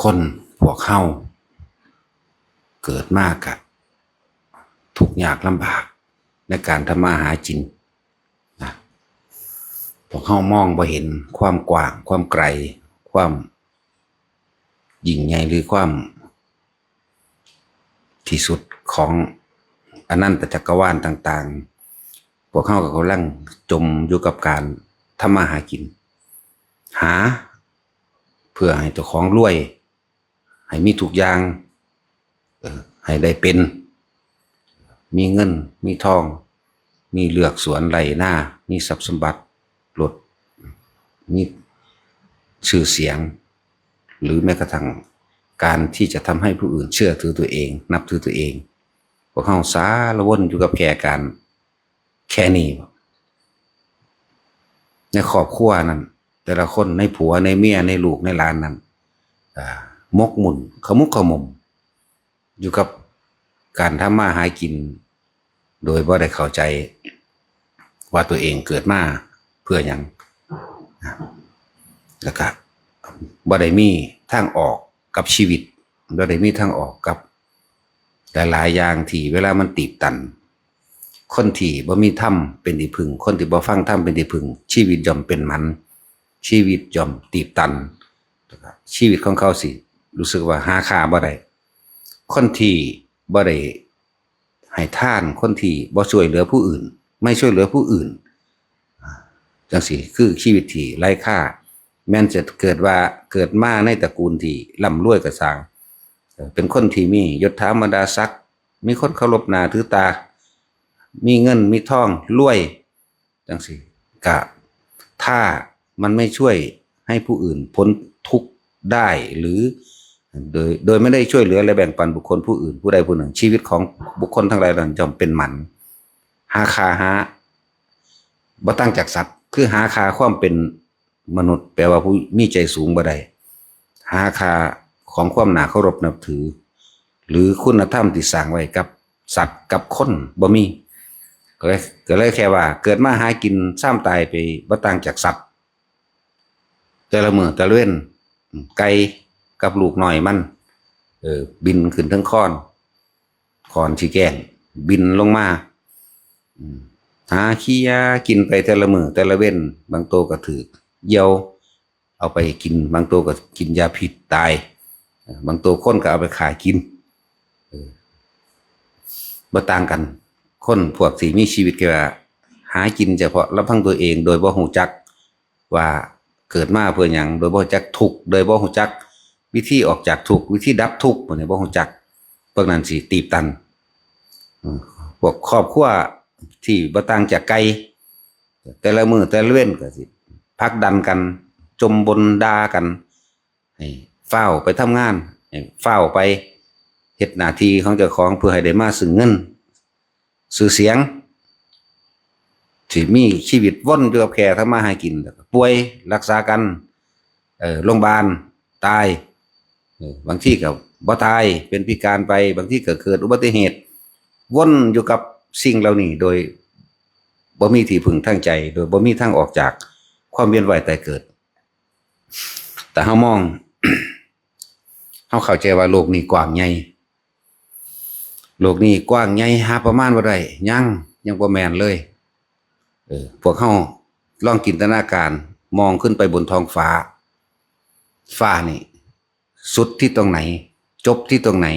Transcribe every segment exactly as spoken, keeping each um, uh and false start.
คนพวกเฮาเกิดมากะทุกข์ยากลำบากในการทำมาหากินนะ พวกเฮามองบ่เห็นความกว้าง ความไกล ความยิ่งใหญ่ หรือความที่สุดของอนันตจักรวาลต่างๆ พวกเฮาก็กำลังจมอยู่กับการทำมาหากิน หาเพื่อให้เจ้าของรวย ให้มีทุกอย่าง เออ ให้ได้เป็น มีเงิน มีทอง มีเฮือนสวนไร่นา มีทรัพย์สมบัติ รถ มีชื่อเสียง หรือแม้กระทั่งการที่จะทำให้ผู้อื่นเชื่อถือตัวเอง นับถือตัวเอง พวกเฮาสารวนอยู่กับแค่การ แค่นี้บ่ ในครอบครัวนั้น แต่ละคน ในผัว ในเมีย ในลูก ในหลานนั้น อ่า หมกมุ่น ขมุกขมม อยู่กับการทำมาหากิน โดยบ่ได้เข้าใจว่าตัวเองเกิดมาเพื่อหยัง แล้วก็บ่ได้มีทางออกกับชีวิต บ่ได้มีทางออกกับหลายๆอย่างที่เวลามันตีบตัน คนที่บ่มีธรรมเป็นที่พึ่ง คนที่บ่ฟังธรรมเป็นที่พึ่ง ชีวิตย่อมเป็นหมัน ชีวิตย่อมตีบตัน ชีวิตของเขาสิรู้สึกว่าหาค่าบ่ได้ คนที่บ่ได้ให้ทาน คนที่บ่ช่วยเหลือผู้อื่น ไม่ช่วยเหลือผู้อื่น จังซี้คือชีวิตที่ไร้ค่า แม้นจะเกิดว่าเกิดมาในตระกูลที่ร่ำรวยก็ซ่าง เอ่อ เป็นคนที่มียศถาบรรดาศักดิ์ มีคนเคารพหน้าถือตา มีเงินมีทอง รวย จังซี้ กะ ถ้ามันไม่ช่วยให้ผู้อื่นพ้นทุกข์ได้ หรือ โดย โดยไม่ได้ช่วยเหลือและแบ่งปันบุคคลผู้อื่น ผู้ใดผู้หนึ่ง ชีวิตของบุคคลทั้งหลายนั้นย่อมเป็นหมัน หาค่าหา บ่ต่างจากสัตว์ คือหาค่าความเป็นมนุษย์ แปลว่าผู้มีใจสูงบ่ได้ หาค่าของความน่าเคารพนับถือ หรือคุณธรรมที่สร้างไว้กับสัตว์กับคนบ่มี ก็เลย ก็เลยแค่ว่าเกิดมาหากิน ซามตายไป บ่ต่างจากสัตว์ แต่ละมื้อแต่ละเว็น ไก่กับลูกน้อยมัน เออ บินขึ้นเทิงคอน คอนสิแกล้ง บินลงมา อืม หาเขี่ยกินไปแต่ละมื้อแต่ละเว็น บางโตก็ถืกเหยี่ยวเอาไปกิน บางโตก็กินยาพิษตาย เออ บางโตคนก็เอาไปฆ่ากิน เออ บ่ต่างกัน คนพวกที่มีชีวิตแค่ว่าหากินเฉพาะลำพังตัวเอง โดยบ่ฮู้จักว่าเกิดมาเพื่อหยัง โดยบ่ฮู้จักทุกข์ โดยบ่ฮู้จักวิธีออกจากทุกข์ วิธีดับทุกข์ พวกนี้บ่ฮู้จัก พวกนั้นสิตีบตัน อืม พวกครอบครัวที่บ่ต่างจากไก่ แต่ละมื้อแต่ละเว็นก็สิผลักดันกัน จ่มบ่นด่ากัน ให้ฟ้าวไปทำงาน ให้ฟ้าวไปเฮ็ดหน้าที่ของเจ้าของ เพื่อให้ได้มาซึ่งเงิน ชื่อเสียง สิมีชีวิตวนอยู่กับแค่ทำมาหากิน แล้วก็ป่วยรักษากัน เอ่อ โรงพยาบาล ตาย เออ บางทีก็บ่ตาย เป็นพิการไป บางทีก็เกิดอุบัติเหตุ วนอยู่กับสิ่งเหล่านี้ โดยบ่มีที่พึ่งทางใจ โดยบ่มีทางออกจากความเวียนว่ายตายเกิด แต่เฮามอง เฮาเข้าใจว่าโลกนี้กว้างใหญ่ โลกนี้กว้างใหญ่ หาประมาณบ่ได้ ยัง ยังบ่แม่นเลย เออ พวกเฮาลองจินตนาการ มองขึ้นไปบนท้องฟ้า ฟ้านี่ สุดที่ตรงไหน จบที่ตรงไหน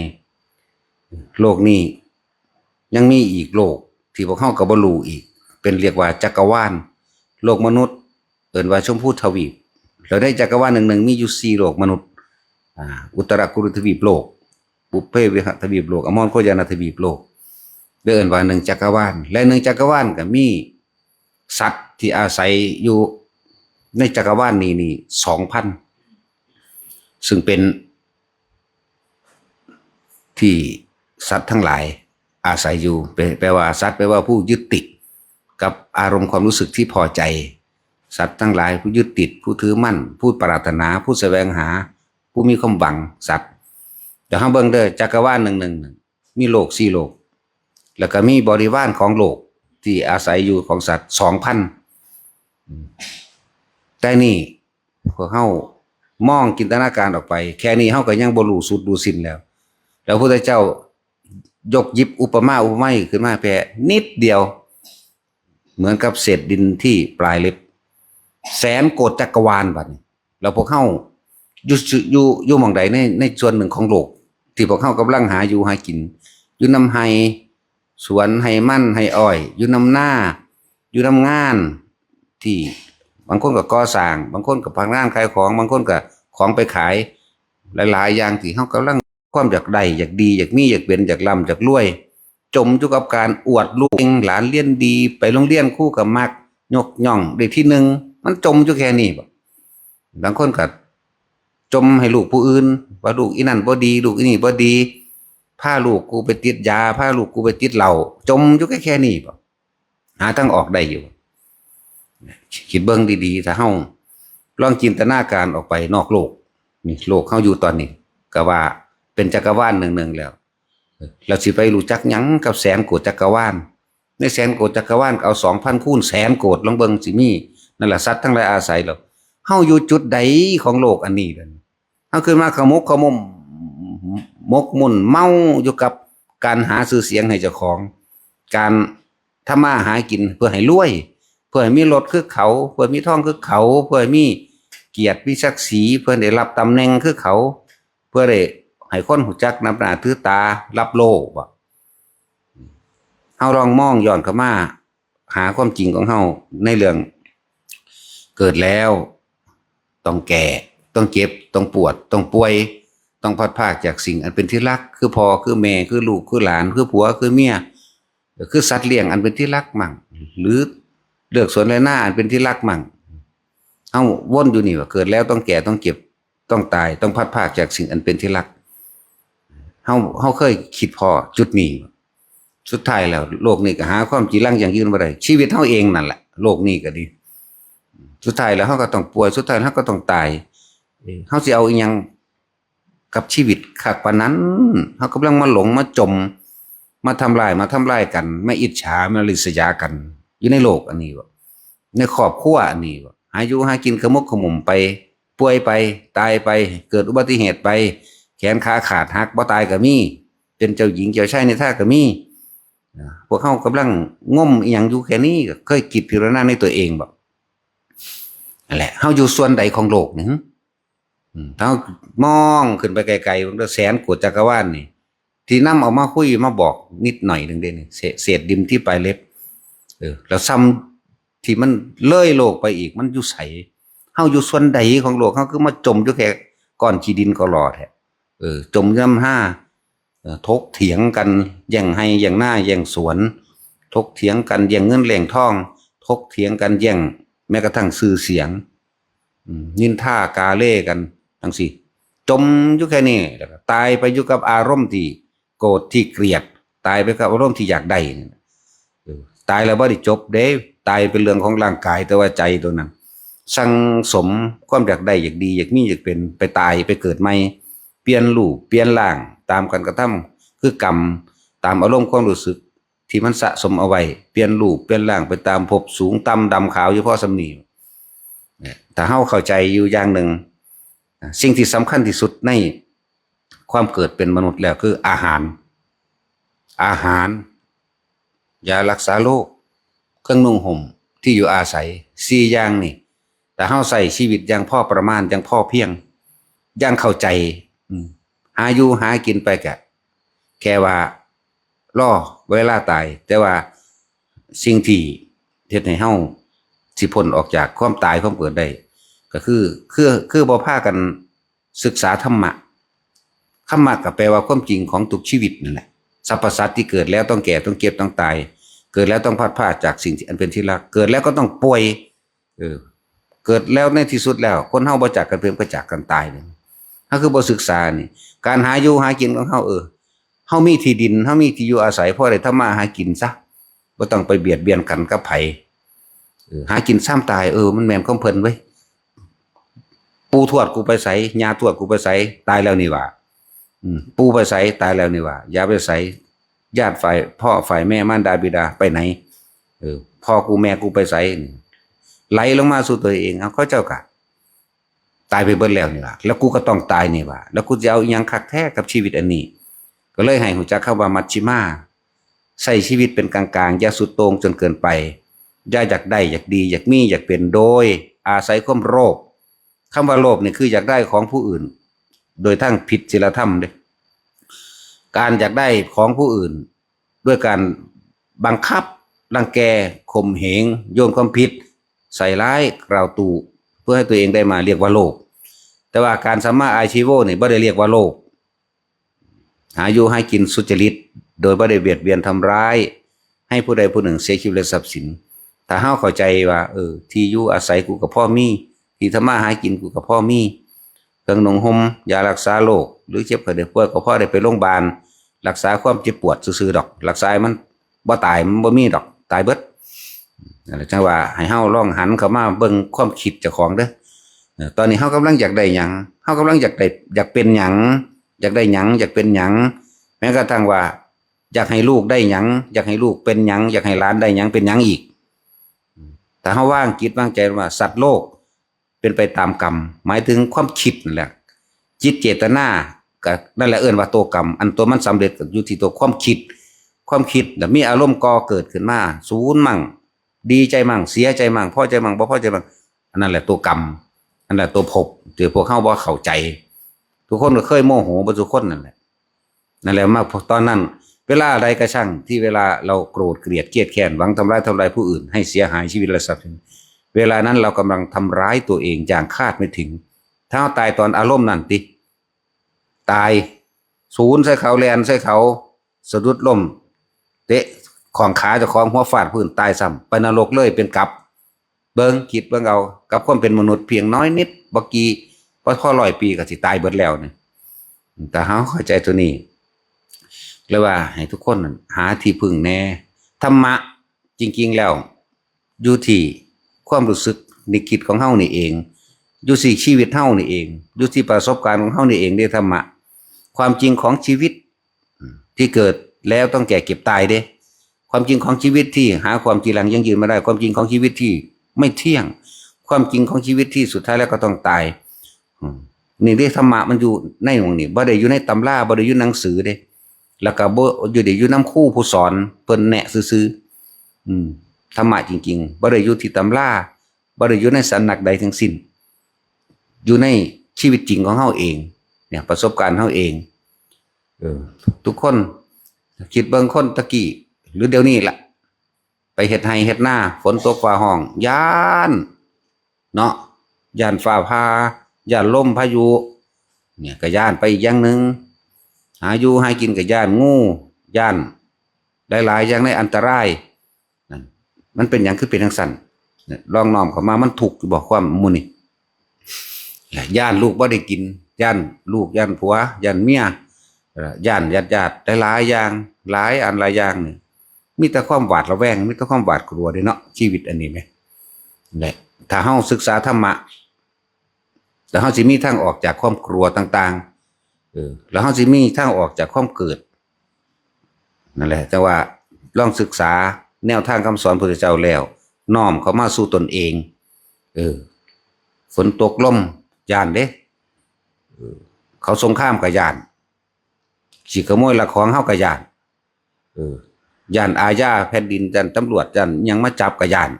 โลกนี้ยังมีอีกโลกที่พวกเฮาก็บ่รู้อีก เป็นเรียกว่าจักรวาล โลกมนุษย์ เอิ้นว่าชมพูทวีป แล้วในจักรวาลหนึ่งๆ มีอยู่สี่โลกมนุษย์ อ่า อุตตรกุรุทวีปโลก ปุพเพวิหทวีปโลก อมรโคจรทวีปโลก เรียกว่าหนึ่งจักรวาล และหนึ่งจักรวาลก็มีสัตว์ที่อาศัยอยู่ในจักรวาลนี้นี่ สองพัน ซึ่งเป็นที่สัตว์ทั้งหลายอาศัยอยู่ แปล แปลว่าสัตว์ แปลว่าผู้ยึดติดกับอารมณ์ความรู้สึกที่พอใจ สัตว์ทั้งหลายผู้ยึดติด ผู้ถือมั่น ผู้ปรารถนา ผู้แสวงหา ผู้มีความหวัง สัตว์ เดี๋ยวเฮาเบิ่งเด้อ จักรวาลหนึ่งๆ มีโลกสี่โลก แล้วก็มีบริวารของโลกที่อาศัยอยู่ของสัตว์ สองพัน แต่นี่พวกเฮา มองจินตนาการออกไป แค่นี้เฮาก็ยังบ่รู้สุดรู้สิ้นแล้ว แล้วพระพุทธเจ้ายกหยิบอุปมาอุปไมยขึ้นมาแค่นิดเดียว เหมือนกับเศษดินที่ปลายเล็บ แสนโกฏจักรวาลบัดนี้ แล้วพวกเฮาอยู่อยู่อยู่หม่องใดในในส่วนหนึ่งของโลก ที่พวกเฮากำลังหาอยู่หากิน อยู่นำไฮ่สวนไฮ่มันไฮ่อ้อย อยู่นำนา อยู่นำงาน ที่บางคนก็ก่อสร้าง บางคนก็พนักงานขายของ บางคนก็ของไปขาย หลายๆอย่างที่เฮากำลังความอยากได้ อยากดี อยากมี อยากเป็น อยากร่ำอยากรวย จมอยู่กับการอวดลูกเก่ง หลานเรียนดี ไปโรงเรียนครูก็มักยกย่องได้ที่หนึ่ง มันจมอยู่แค่นี้บ่ บางคนก็จมให้ลูกผู้อื่น ว่าลูกอีนั่นบ่ดี ลูกอีนี่บ่ดี พาลูกกูไปติดยา พาลูกกูไปติดเหล้า จมอยู่แค่แค่นี้บ่ หาทางออกได้อยู่ คิดเบิ่งดีๆ ถ้าเฮาลองจินตนาการออกไปนอกโลก นี่โลกเฮาอยู่ตอนนี้ ก็ว่าเป็นจักรวาลหนึ่งๆแล้ว เออ เราสิไปรู้จักหยังกับแสนโกฏจักรวาล ในแสนโกฏจักรวาลก็เอา สองพัน คูณแสนโกฏ ลองเบิ่งสิมี นั่นล่ะ สัตว์ทั้งหลายอาศัยเรา เฮาอยู่จุดใดของโลกอันนี้ล่ะ เฮาขึ้นมาขมุกขมุม หมกมุ่นเมาอยู่กับการหาชื่อเสียงให้เจ้าของ การทำมาหากินเพื่อให้รวย เพื่อให้มีรถคือเขา เพื่อมีทองคือเขา เพื่อให้มีเกียรติมีศักดิ์ศรี เพื่อได้รับตำแหน่งคือเขา เพื่อได้ให้คนรู้จักนับหน้าถือตา รับโลกบ่ เฮาลองมองย้อนเข้ามาหาความจริงของเฮาในเรื่อง เกิดแล้วต้องแก่ ต้องเจ็บ ต้องปวด ต้องป่วย ต้องพลัดพรากจากสิ่งอันเป็นที่รัก คือพ่อ คือแม่ คือลูก คือหลาน คือผัว คือเมีย คือสัตว์เลี้ยงอันเป็นที่รักมั่ง หรือเลือกสวนไร่นาอันเป็นที่รักมั่ง เฮาวนอยู่นี่ว่าเกิดแล้วต้องแก่ ต้องเจ็บ ต้องตาย ต้องพลัดพรากจากสิ่งอันเป็นที่รัก เฮา เฮาเคยคิดพ้อจุดนี้ สุดท้ายแล้วโลกนี้ก็หาความจีรังยั่งยืนบ่ได้ ชีวิตเฮาเองนั่นแหละ โลกนี้ก็ดี สุดท้ายแล้วเฮาก็ต้องป่วย สุดท้ายเฮาก็ต้องตาย เอ้ย เฮาสิเอาอีหยังกับชีวิตคักปานนั้น เฮากำลังมาหลงมาจม มาทำลาย มาทำลายกัน มาอิจฉา มาริษยากัน อยู่ในโลกอันนี้บ่ ในครอบครัวอันนี้บ่ หาอยู่หากินขมุกขมุมไป ป่วยไป ตายไป เกิดอุบัติเหตุไป แขนขาขาดหัก บ่ตายก็มี เป็นเจ้าหญิงเจ้าชายนิทราก็มี นะ พวกเฮากำลังงมอีหยังอยู่แค่นี้ ก็เคยคิดพิจารณาในตัวเองบ่ นั่นแหละ เฮาอยู่ส่วนใดของโลกนี่ อืม เฮามองขึ้นไปไกลๆ มันก็แสนโกฏจักรวาลนี่ ที่นำเอามาคุยมาบอกนิดหน่อยหนึ่งเด้นี่ เศษ เศษดินที่ปลายเล็บ เออ แล้วซ้ำที่มันเลยโลกไปอีก มันอยู่ไส เฮาอยู่ส่วนใดของโลก เฮาคือมาจมอยู่แค่ก้อนขี้ดินกอลอแท้ เออ จมอยู่นำหา เอ่อ ถกเถียงกัน แย่งไฮ่แย่งนาแย่งสวน ถกเถียงกันแย่งเงินแย่งทอง ถกเถียงกันแย่งแม้กระทั่งชื่อเสียง อืม นินทากาเล่กันจั่งซี้ จมอยู่แค่นี้ แล้วก็ตายไปอยู่กับอารมณ์ที่โกรธที่เกลียด ตายไปกับอารมณ์ที่อยากได้นี่นะ เออ ตายแล้วบ่ได้จบเด้ ตายเป็นเรื่องของร่างกาย แต่ว่าใจตัวนั้นสั่งสมความอยากได้ อยากดี อยากมี อยากเป็น ไปตาย ไปเกิดใหม่ เปลี่ยนรูป เปลี่ยนร่าง ตามการกระทำ คือกรรม ตามอารมณ์ความรู้สึกที่มันสะสมเอาไว้ เปลี่ยนรูป เปลี่ยนร่างไปตามภพสูงต่ำดำขาวอยู่พอส่ำนี้ เนี่ย ถ้าเฮาเข้าใจอยู่อย่างหนึ่ง สิ่งที่สำคัญที่สุดในความเกิดเป็นมนุษย์แล้วคืออาหาร อาหาร ยารักษาโรค เครื่องนุ่งห่ม ที่อยู่อาศัย สี่อย่างนี่ ถ้าเฮาใช้ชีวิตอย่างพอประมาณ อย่างพอเพียง อย่างเข้าใจ อืม หาอยู่หากินไปกะ แค่ว่ารอเวลาตาย แต่ว่าสิ่งที่เฮ็ดให้เฮาสิพ้นออกจากความตายความเกิดได้ ก็คือ คือ คือบ่พากันศึกษาธรรมะ ธรรมะก็แปลว่าความจริงของทุกชีวิตนั่นแหละ สรรพสัตว์ที่เกิดแล้วต้องแก่ ต้องเจ็บ ต้องตาย เกิดแล้วต้องพลัดพรากจากสิ่งที่อันเป็นที่รัก เกิดแล้วก็ต้องป่วย เออ เกิดแล้วในที่สุดแล้ว คนเฮาบ่จากกันเพียงก็จากกันตายนี่ เฮาคือบ่ศึกษานี่ การหาอยู่หากินของเฮา เออ เฮามีที่ดิน เฮามีที่อยู่อาศัย พอได้ทำมาหากินซะ บ่ต้องไปเบียดเบียนกันกับไผ เออ หากินซ้ำตาย เออ มันแม่นของเพิ่นเว้ย ปู่ทวดกูไปไส ย่าทวดกูไปไส ตายแล้วนี่หว่า อืม ปู่ไปไส ตายแล้วนี่หว่า ย่าไปไส ญาติฝ่ายพ่อฝ่ายแม่มารดาบิดาไปไหน เออ พ่อกูแม่กูไปไส ไหลลงมาสู่ตัวเอง เอา เขาเจ้ากะ ตายไปเบิดแล้วนี่ล่ะ แล้วกูก็ต้องตายนี่หว่า แล้วกูจะเอาอิหยังคักแท้กับชีวิตอันนี้ ก็เลยให้รู้จักคำว่ามัชฌิมา ใช้ชีวิตเป็นกลางๆ อย่าสุดโต่งจนเกินไป อย่าอยากได้ อยากดี อยากมี อยากเป็น โดยอาศัยความโลภ คำว่าโลภนี่คืออยากได้ของผู้อื่น โดยทางผิดศีลธรรมเด้ การอยากได้ของผู้อื่น ด้วยการบังคับ รังแก ข่มเหง โยนความผิด ใส่ร้าย กล่าวตู่ เพื่อให้ตัวเองได้มา เรียกว่าโลภ แต่ว่าการสัมมาอาชีโวนี่บ่ได้เรียกว่าโลภ หาอยู่หากินสุจริต โดยบ่ได้เบียดเบียนทำร้าย ให้ผู้ใดผู้หนึ่งเสียชีวิตและทรัพย์สิน ถ้าเฮาเข้าใจว่า เออ ที่อยู่อาศัยกูก็พอมี ที่ทำมาหากินกูก็พอมี เครื่องนุ่งห่ม ยารักษาโรค หรือเจ็บไข้ได้ป่วยก็พอได้ไปโรงพยาบาล รักษาความเจ็บปวดซื่อๆดอก รักษาให้มันบ่ตาย มันบ่มีดอก ตายเบิด นั่นแหละ จังว่าให้เฮาลองหันเข้ามาเบิ่งความคิดเจ้าของเด้อ เออ ตอนนี้เฮากำลังอยากได้หยัง เฮากำลังอยากได้ อยากเป็นหยัง อยากได้หยัง อยากเป็นหยัง แม้กระทั่งว่า อยากให้ลูกได้หยัง อยากให้ลูกเป็นหยัง อยากให้หลานได้หยัง เป็นหยังอีก ถ้าเฮาวางจิตวางใจว่าสัตว์โลกเป็นไปตามกรรม หมายถึงความคิดนั่นแหละ จิตเจตนา ก็นั่นแหละเอิ้นว่าตัวกรรม อันตัวมันสำเร็จก็อยู่ที่ตัวความคิด ความคิดน่ะมีอารมณ์ก่อเกิดขึ้นมา สูนมั่ง ดีใจมั่ง เสียใจมั่ง พอใจมั่ง บ่พอใจมั่ง อันนั้นแหละตัวกรรม อันนั้นแหละตัวภพ ที่พวกเฮาบ่เข้าใจ ทุกคนก็เคยโมโหเบิดทุกคนนั่นแหละ นั่นแหละ มาตอนนั้น เวลาใดก็ช่างที่เวลาเราโกรธเกลียดเครียดแค้น หวังทำร้ายทำลายผู้อื่น ให้เสียหายชีวิตและทรัพย์สิน เวลานั้นเรากำลังทำร้ายตัวเองอย่างคาดไม่ถึง ถ้าเราตายตอนอารมณ์นั่นติ ตาย สูนใส่เขา แล่นใส่เขา สะดุดล้ม เตะข้องขาเจ้าของ หัวฟาดพื้น ตายซ้ำ ไปนรกเลย เป็นกับ เบิ่ง คิดเบิ่งเอา กับความเป็นมนุษย์เพียงน้อยนิด บ่กี่ บ่พอร้อยปีก็สิตายเบิดแล้วนี่ แต่เฮาเข้าใจตัวนี้ เลยว่าให้ทุกคนนั่นหาที่พึ่งแน่ ธรรมะจริงๆแล้ว อยู่ที่ความรู้สึกนึกคิดของเฮานี่เอง อยู่ที่ชีวิตเฮานี่เอง อยู่ที่ประสบการณ์ของเฮานี่เองเด้ ธรรมะ ความจริงของชีวิต ที่เกิดแล้วต้องแก่เจ็บตายเด้ ความจริงของชีวิตที่หาความจีรังยั่งยืนไม่ได้ ความจริงของชีวิตที่ไม่เที่ยง ความจริงของชีวิตที่สุดท้ายแล้วก็ต้องตาย อืม นี่เด้ ธรรมะมันอยู่ในหม่องนี้ บ่ได้อยู่ในตำรา บ่ได้อยู่หนังสือเด้ แล้วก็บ่อยู่ได้อยู่นำครูผู้สอน เพิ่นแนะซื่อๆ อืม ธรรมะจริงๆ บ่ได้อยู่ที่ตำรา บ่ได้อยู่ในสำนักใดทั้งสิ้น อยู่ในชีวิตจริงของเฮาเอง เนี่ย ประสบการณ์เฮาเอง เออ ทุกคนคิดเบิ่ง คนตะกี้ หรือเดี๋ยวนี้ล่ะ ไปเฮ็ดไร่เฮ็ดนา ฝนตกฟ้าฮ้อง ย้าน เนาะ ย้านฟ้าผ่า ย้านลมพายุ เนี่ย ก็ย้านไปอีกอย่างหนึ่ง หาอยู่หากินก็ย้านงู ย้านหลายๆอย่างในอันตราย นั่น มันเป็นหยังคือเป็นจั่งซั้น เนี่ย ลองน้อมเข้ามา มันทุกข์อยู่บ่ ความหมู่นี่ ย้านลูกบ่ได้กิน ย้านลูก ย้านผัว ย้านเมีย ย้านญาติๆ หลายๆอย่าง หลายอันหลายอย่างนี่ มีแต่ความหวาดระแวง มีแต่ความหวาดกลัวเด้เนาะ ชีวิตอันนี้แหม แหละ ถ้าเฮาศึกษาธรรมะ แล้วเฮาสิมีทางออกจากความกลัวต่างๆ เออ แล้วเฮาสิมีทางออกจากความเกิด นั่นแหละ แต่ว่าลองศึกษาแนวทางคำสอนพระพุทธเจ้าแล้ว น้อมเข้ามาสู่ตนเอง เออ ฝนตกลมย้านเด้ เออ เขาสงครามก็ย้าน สิขโมยลักของเฮาก็ย้าน เออ ย้านอาญาแผ่นดิน ย้านตำรวจ ย้านหยังมาจับก็ย้าน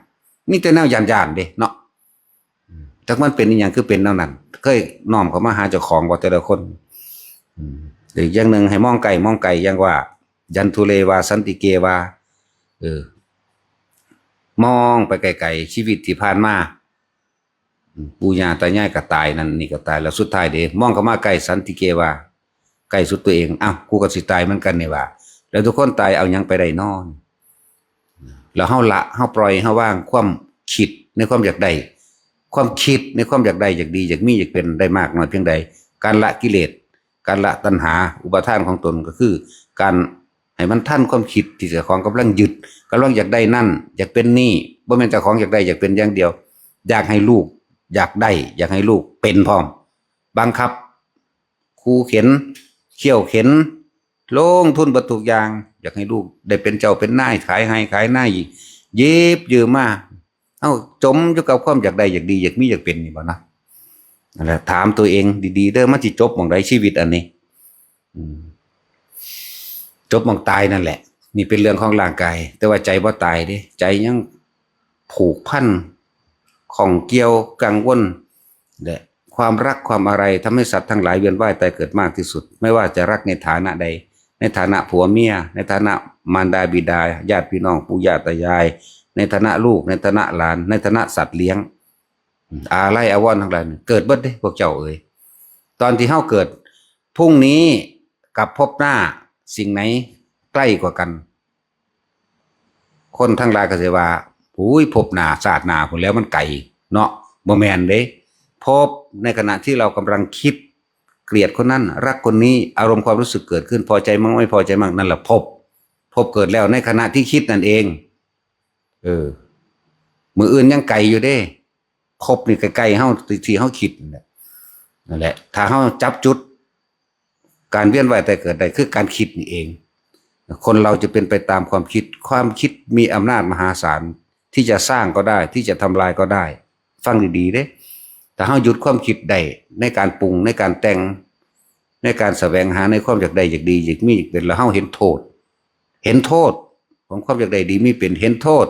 มีแต่แนวย้านๆเด้เนาะ อืม จักมันเป็นอีหยังคือเป็นแนวนั้น เคยน้อมเข้ามาหาเจ้าของบ่แต่ละคน อืม อีกอย่างหนึ่งให้มองไกล มองไกล อย่างว่า ยันทุเรวาสันติเกวา เออ มองไปไกลๆ ชีวิตที่ผ่านมา อืม ปู่ย่าตายายก็ตาย นั่นนี่ก็ตาย แล้วสุดท้ายเด้ มองเข้ามาใกล้ สันติเกวา ใกล้สุดตัวเอง อ้าว กูก็สิตายเหมือนกันนี่หว่า แล้วทุกคนตายเอาหยังไปได้น้อ แล้วเฮาละ เฮาปล่อย เฮาวางความคิดในความอยากได้ ความคิดในความอยากได้ อยากดี อยากมี อยากเป็น ได้มากน้อยเพียงใด การละกิเลส การละตัณหา อุปาทานของตนก็คือ การให้มันทันความคิดที่เจ้าของกำลังยึด กำลังอยากได้นั่น อยากเป็นนี่ บ่แม่นเจ้าของอยากได้ อยากเป็นอย่างเดียว อยากให้ลูกอยากได้ อยากให้ลูกเป็นพร้อม บังคับ ขู่เข็ญ เคี่ยวเข็ญ ลงทุนเบิดทุกอย่าง อยากให้ลูกได้เป็นเจ้าเป็นนาย ขายไร่ขายนา หยิบยืมมา เฮาจมอยู่กับความอยากได้ อยากดี อยากมี อยากเป็นนี่บ่นะ นั่นแหละ ถามตัวเองดีๆเด้อ มันสิจบหม่องใดชีวิตอันนี้ อืม จบหม่องตายนั่นแหละ นี่เป็นเรื่องของร่างกาย แต่ว่าใจบ่ตายเด้ ใจยังผูกพัน ข้องเกี่ยว กังวล และความรักความอะไรทำให้สัตว์ทั้งหลายเวียนว่ายตายเกิดมากที่สุด ไม่ว่าจะรักในฐานะใด ในฐานะผัวเมีย ในฐานะมารดาบิดา ญาติพี่น้องปู่ย่าตายาย ในฐานะลูก ในฐานะหลาน ในฐานะสัตว์เลี้ยง อาลัยอาวรณ์ทั้งหลายเนี่ยเกิดเบิดเด้ พวกเจ้าเอ๋ย ตอนที่เฮาเกิด พรุ่งนี้กับภพหน้า สิ่งไหนใกล้กว่ากัน คนทั้งหลายก็สิว่า อุ้ย ภพหน้าชาติหน้าพู้นแหล้ว มันไกลเนาะ บ่แม่นเด้ ภพในขณะที่เรากำลังคิด เกลียดคนนั้น รักคนนี้ อารมณ์ความรู้สึกเกิดขึ้น พอใจมั่งไม่พอใจมั่ง นั่นแหละภพ ภพเกิดแล้วในขณะที่คิดนั่นเอง เออ มื้ออื่นยังไกลอยู่เด้ ภพนี่ใกล้ๆเฮา ที่เฮาคิดนั่นแหละ นั่นแหละ ถ้าเฮาจับจุด การเวียนว่ายตายเกิดได้คือการคิดนี่เอง คนเราจะเป็นไปตามความคิด ความคิดมีอำนาจมหาศาล ที่จะสร้างก็ได้ ที่จะทำลายก็ได้ ฟังดีๆเด้ ถ้าเฮาหยุดความคิดได้ ในการปรุง ในการแต่ง ในการแสวงหา ในความอยากได้ อยากดี อยากมี อยากเป็น แล้วเฮาเห็นโทษ เห็นโทษของความอยากได้ดีมีเป็น เห็นโทษ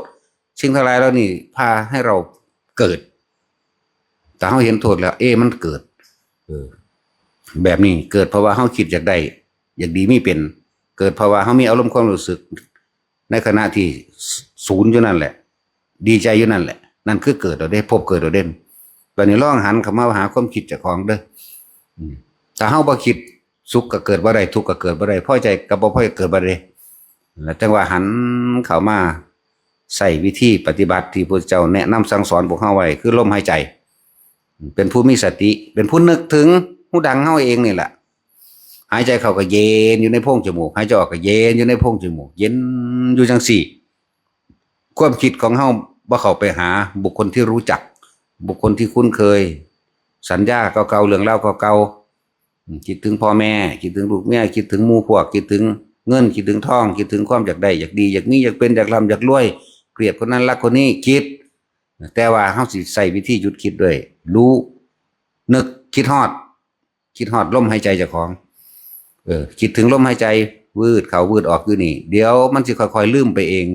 สิ่งทั้งหลายเหล่านี้พาให้เราเกิด แต่เฮาเห็นโทษแล้ว เอ๊ะ มันเกิด เออ แบบนี้ เกิดเพราะว่าเฮาคิดอยากได้ อยากดีมีเป็น เกิดเพราะว่าเฮามีอารมณ์ความรู้สึก ในขณะที่ศูนย์อยู่นั่นแหละ ดีใจอยู่นั่นแหละ นั่นคือเกิดแล้วเด้ ภพเกิดแล้วเด้ บัดนี้ลองหันเข้ามาหาความคิดเจ้าของเด้อ อืม ถ้าเฮาบ่คิด สุขก็เกิดบ่ได้ ทุกข์ก็เกิดบ่ได้ พอใจก็บ่พอใจเกิดบ่ได้ แล้วจั่งว่าหันเข้ามาใช้วิธีปฏิบัติที่พระเจ้าแนะนำสั่งสอนพวกเฮาไว้ คือลมหายใจ เป็นผู้มีสติ เป็นผู้นึกถึงฮูดังเฮาเองนี่แหละ หายใจเข้าก็เย็นอยู่ในโพรงจมูก หายใจออกก็เย็นอยู่ในโพรงจมูก เย็นอยู่จั่งซี้ ความคิดของเฮาบ่เข้าไปหาบุคคลที่รู้จัก บุคคลที่คุ้นเคย สัญญาเก่าๆ เรื่องราวเก่าๆ อืม คิดถึงพ่อแม่ คิดถึงลูกเมีย คิดถึงหมู่พวก คิดถึงเงิน คิดถึงทอง คิดถึงความอยากได้ อยากดี อยากมี อยากเป็น อยากร่ำ อยากรวย เกลียดคนนั้นรักคนนี้ คิด แต่ว่าเฮาสิใช้วิธีหยุดคิดด้วย รู้ นึก คิดฮอด คิดฮอดลมหายใจเจ้าของ เออ คิดถึงลมหายใจ วืดเข้าวืดออกอยู่นี่ เดี๋ยวมันสิค่อยๆลืมไปเอง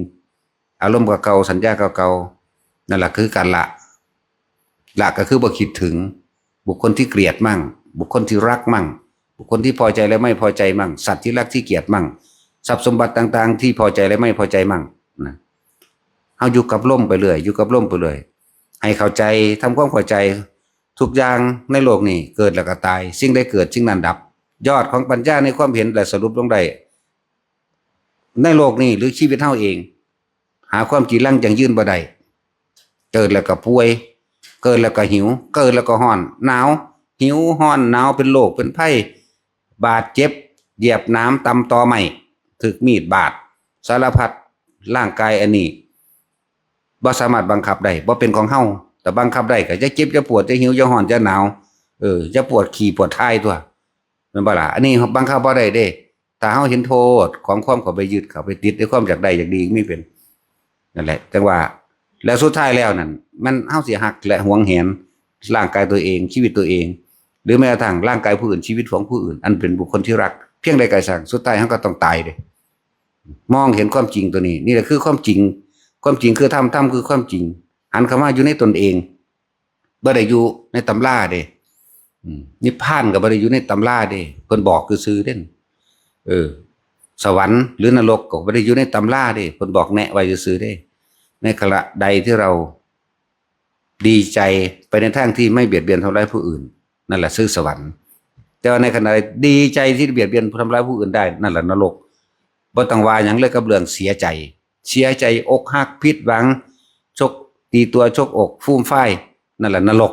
อารมณ์เก่าๆ สัญญาเก่าๆ นั่นแหละคือการละ ละก็คือบ่คิดถึง บุคคลที่เกลียดมั่ง บุคคลที่รักมั่ง บุคคลที่พอใจและไม่พอใจมั่ง สัตว์ที่รักที่เกลียดมั่ง ทรัพย์สมบัติต่างๆ ที่พอใจและไม่พอใจมั่ง นะ เฮาอยู่กับลมไปเรื่อย อยู่กับลมไปเรื่อย ให้เข้าใจ ทำความเข้าใจ ทุกอย่างในโลกนี้เกิดแล้วก็ตาย สิ่งใดเกิดสิ่งนั้นดับ ยอดของปัญญาในความเห็นและสรุปลงได้ ในโลกนี้หรือชีวิตเฮาเอง หาความจีรังยั่งยืนบ่ได้ เกิดแล้วก็ป่วย เกิดแล้วก็หิว เกิดแล้วก็ฮ้อน หนาว หิว ฮ้อน หนาว เป็นโรค เป็นภัย บาดเจ็บ เหยียบหนาม ตำตอไม้ ถูกมีดบาด สารพัด ร่างกายอันนี้ บ่สามารถบังคับได้ บ่เป็นของเฮา แต่บังคับได้ก็จะเจ็บ จะปวด จะหิว จะฮ้อน จะหนาว เออ จะปวดขี้ปวดถ่ายตั๊ว แม่นบ่ล่ะ อันนี้บังคับบ่ได้เด้ ถ้าเฮาเห็นโทษของความเข้าไปยึด เข้าไปติดในความอยากได้อยากดีมีเป็น นั่นแหละ จั่งว่า แล้วสุดท้ายแล้วนั่น มัน เฮาสิฮักและหวงแหนร่างกายตัวเอง ชีวิตตัวเอง หรือแม้กระทั่งร่างกายผู้อื่น ชีวิตของผู้อื่น อันเป็นบุคคลที่รัก เพียงใดก็ช่าง สุดท้ายเฮาก็ต้องตายเด้ มองเห็นความจริงตัวนี้ นี่แหละคือความจริง ความจริงคือธรรม ธรรมคือความจริง หันเข้ามาอยู่ในตนเอง บ่ได้อยู่ในตำราเด้ อืม นิพพานก็บ่ได้อยู่ในตำราเด้ เพิ่นบอกซื่อๆเด้ เออ สวรรค์หรือนรกก็บ่ได้อยู่ในตำราเด้ เพิ่นบอกแนะไว้ซื่อๆเด้ ในขณะใดที่เราดีใจไปในทางที่ไม่เบียดเบียนทำร้ายผู้อื่น นั่นแหละคือสวรรค์ แต่ว่าในขณะใดดีใจที่เบียดเบียนทำร้ายผู้อื่นได้ นั่นแหละนรก บ่ต้องว่าหยังเลยกับเรื่องเสียใจ เสียใจ อกหัก ผิดหวัง ชก ตีตัวชกอก ฟูมฟาย นั่นแหละนรก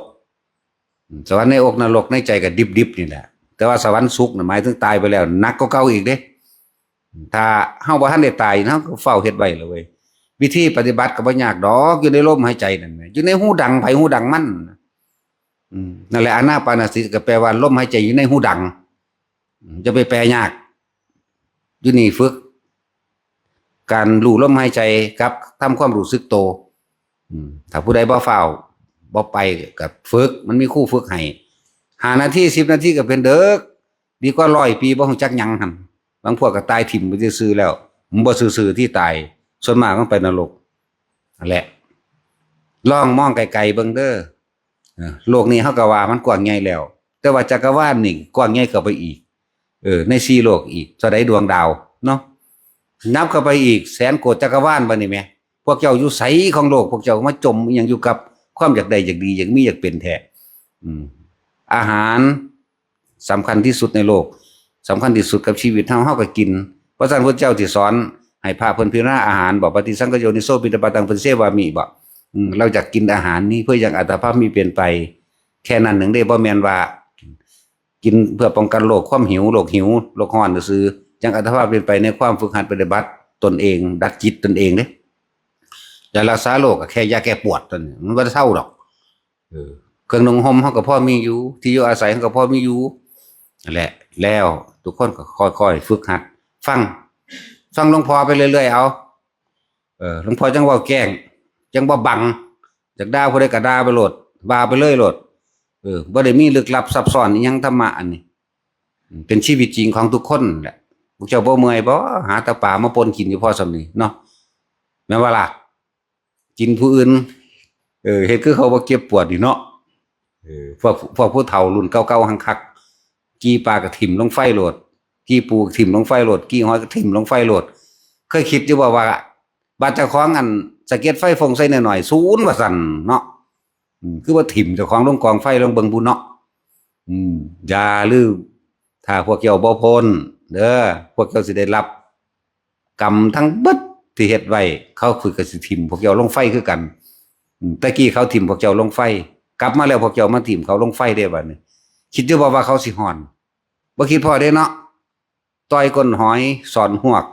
สวรรค์ในอก นรกในใจก็ดิบๆนี่แหละ แต่ว่าสวรรค์สุคคลน่ะหมายถึงตายไปแล้ว หนักกว่าเก่าอีกเด้ ถ้าเฮาบ่ทันได้ตาย เฮาก็เฝ้าเฮ็ดไว้ล่ะเว้ย วิธีปฏิบัติก็บ่ยากดอก อยู่ในลมหายใจนั่นแหละ อยู่ในฮูดังไผฮูดังมัน อืม นั่นแหละ อานาปานสติก็แปลว่าลมหายใจอยู่ในฮูดัง อืม อย่าไปแปลยาก อยู่นี่ฝึก การรู้ลมหายใจกับทำความรู้สึกโต อืม ถ้าผู้ใดบ่ฟ้าว บ่ไปก็ฝึก มันมีครูฝึกให้ ห้านาที สิบนาทีก็เป็นเดิก ดีกว่าร้อยปีบ่ฮู้จักหยังหั่น บางพวกก็ตายถิ่มไปซื่อๆแล้ว มันบ่ซื่อๆที่ตาย ส่วนมากมันไปนรก นั่นแหละ ลองมองไกลๆเบิ่งเด้อ เออ โลกนี้เฮาก็ว่ามันกว้างใหญ่แล้ว แต่ว่าจักรวาลนี่กว้างใหญ่เข้าไปอีก เออ ในสี่โลกอีก เท่าใดดวงดาวเนาะ นับเข้าไปอีกแสนโกดจักรวาลบัดนี้แหม พวกเจ้าอยู่ไสของโลก พวกเจ้ามาจมอิหยังอยู่กับความอยากได้ อยากดี อยากมี อยากเป็นแท้ อืม อาหารสำคัญที่สุดในโลก สำคัญที่สุดกับชีวิตเฮา เฮาก็กิน เพราะฉะนั้นพระเจ้าที่สอนให้พระเพิ่นพิจารณาอาหาร บอก "ปฏิสังขโยนิโสปิณฑปาตังปฏิเสวามิ" บอก อืม เราอยากกินอาหารนี้เพื่อยังอัตภาพมีเป็นไป แค่นั้นหนึ่งเด้ บ่แม่นว่า กินเพื่อป้องกันโรคความหิว โรคหิว โรคฮ้อนซื่อๆ ยังอัตภาพเป็นไปในความฝึกหัดปฏิบัติตนเอง ดักจิตตนเองเด้ ยารักษาโรคก็แค่ยาแก้ปวดเท่านั้น มันบ่ได้เซาดอก เออ เครื่องนุ่งห่มเฮาก็พอมีอยู่ ที่อยู่อาศัยเฮาก็พอมีอยู่ นั่นแหละ แล้วทุกคนก็ค่อยๆฝึกหัด ฟัง ฟังหลวงพ่อไปเรื่อยๆเอา เออ หลวงพ่อจั่งเว้าแกล้ง จั่งบ่บัง อยากด่าผู้ใดก็ด่าไปโลด ว่าไปเลยโลด เออ บ่ได้มีลึกลับซับซ้อนอิหยังธรรมะอันนี้ เป็นชีวิตจริงของทุกคนแหละ พวกเจ้าบ่เมื่อยบ่ หาแต่ปลามาป่นกินอยู่พอส่ำนี้เนาะ แม่นบ่ล่ะ กินผู้อื่น เออ เฮ็ดคือเขาบ่เจ็บปวดนี่เนาะ เออ พวก พวกผู้เฒ่ารุ่นเก่าๆหังคัก กี่ปลาก็ถิ่มลงไฟโลด กี่ปูก็ถิ่มลงไฟโลด กี่หอยก็ถิ่มลงไฟโลด เคยคิดอยู่บ่ว่า บาดเจ้าของอันสะเก็ดไฟฟงใส่หน่อยๆ ศูนย์ว่าซั่นเนาะ อืม คือว่าถิ่มเจ้าของลงกองไฟลงเบิ่งบุเนาะ อืม อย่าลืม ถ้าพวกเจ้าบ่พ้นเด้อ พวกเจ้าสิได้รับกรรมทั้งเบิดที่เฮ็ดไว้ เขาคือก็สิถิ่มพวกเจ้าลงไฟคือกัน อืม แต่กี้เขาถิ่มพวกเจ้าลงไฟ กลับมาแล้วพวกเจ้ามาถิ่มเขาลงไฟเด้บัดนี้ คิดอยู่บ่ว่าเขาสิฮ้อน บ่คิดพ้อเด้เนาะ ต่อยก้นหอย สอนฮวก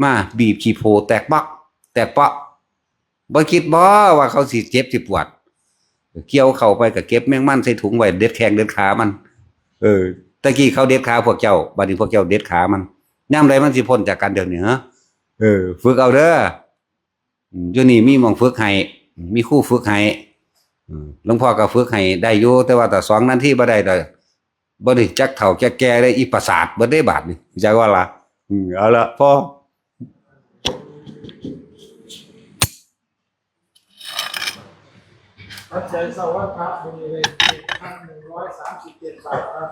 มาบีบขี้โพแตกเปาะ แตกเปาะ บ่คิดบ่ว่าเขาสิเจ็บสิปวด เกี่ยวเข้าไปก็เก็บแมงมันใส่ถุงไว้ เด็ดแข้งเด็ดขามัน เออ แต่กี้เขาเด็ดขาพวกเจ้า บัดนี้พวกเจ้าเด็ดขามัน ยามใดมันสิพ้นจากกันเดี๋ยวนี้ ฮะ เออ ฝึกเอาเด้อ อืม อยู่นี่มีหม่องฝึกให้ มีครูฝึกให้ อืม หลวงพ่อก็ฝึกให้ได้อยู่ แต่ว่าถ้าสองนาทีบ่ได้ดอก บ่ได้จักเฒ่าจักแก่ได้ อีประสาทเบิดได้บาดนี่ จักว่าล่ะ อืม เอาละ พอ ปัจจัยเช้าวันพระมื้อนี้ได้ เจ็ดพันหนึ่งร้อยสามสิบเจ็ด บาทครับ